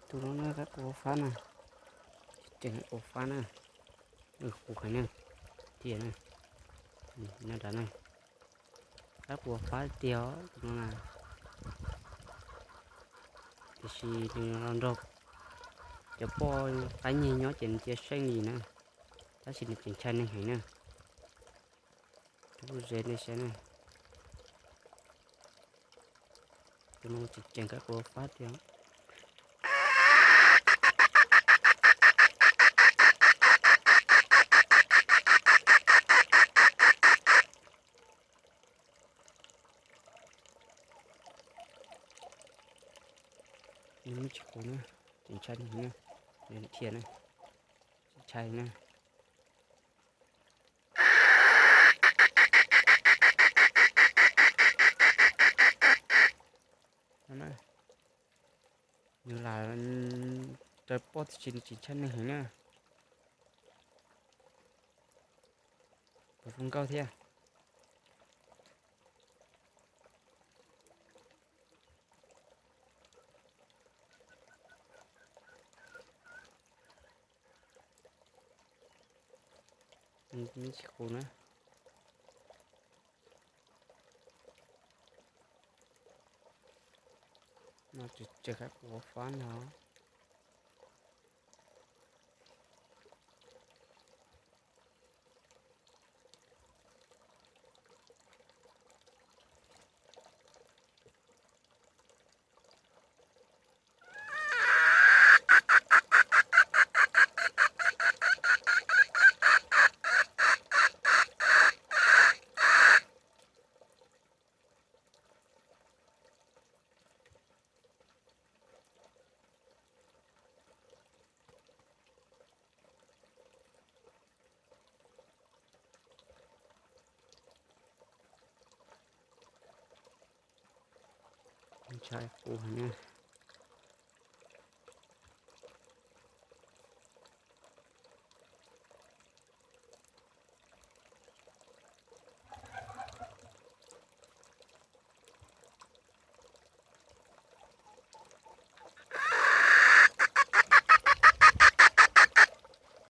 Tus no na, qaib qua fab na, tseem qaib qua fab na, qus heev na, tiag na, no dav na, qaib qua fab tiag os tus no na. Tiam sis nws los nrog cov poj qaib nyeg nyob ces nws cia seej li na, tab sis nws tseem ntshai neeg heev na. Tus lub zes nej saib na, tus no tseem tseem qaib qua fab tiag. Nws muaj tsis qus na, tseem ntshai neeg na, thiaj na, tseem ntshai na. Nws lam raws poj tiam sis nws tseem ntshai neeg heev na. Puas zoo nkauj thiab. Tsis qus na. No tseem qaib qua fab no. Ntshai qus heev na.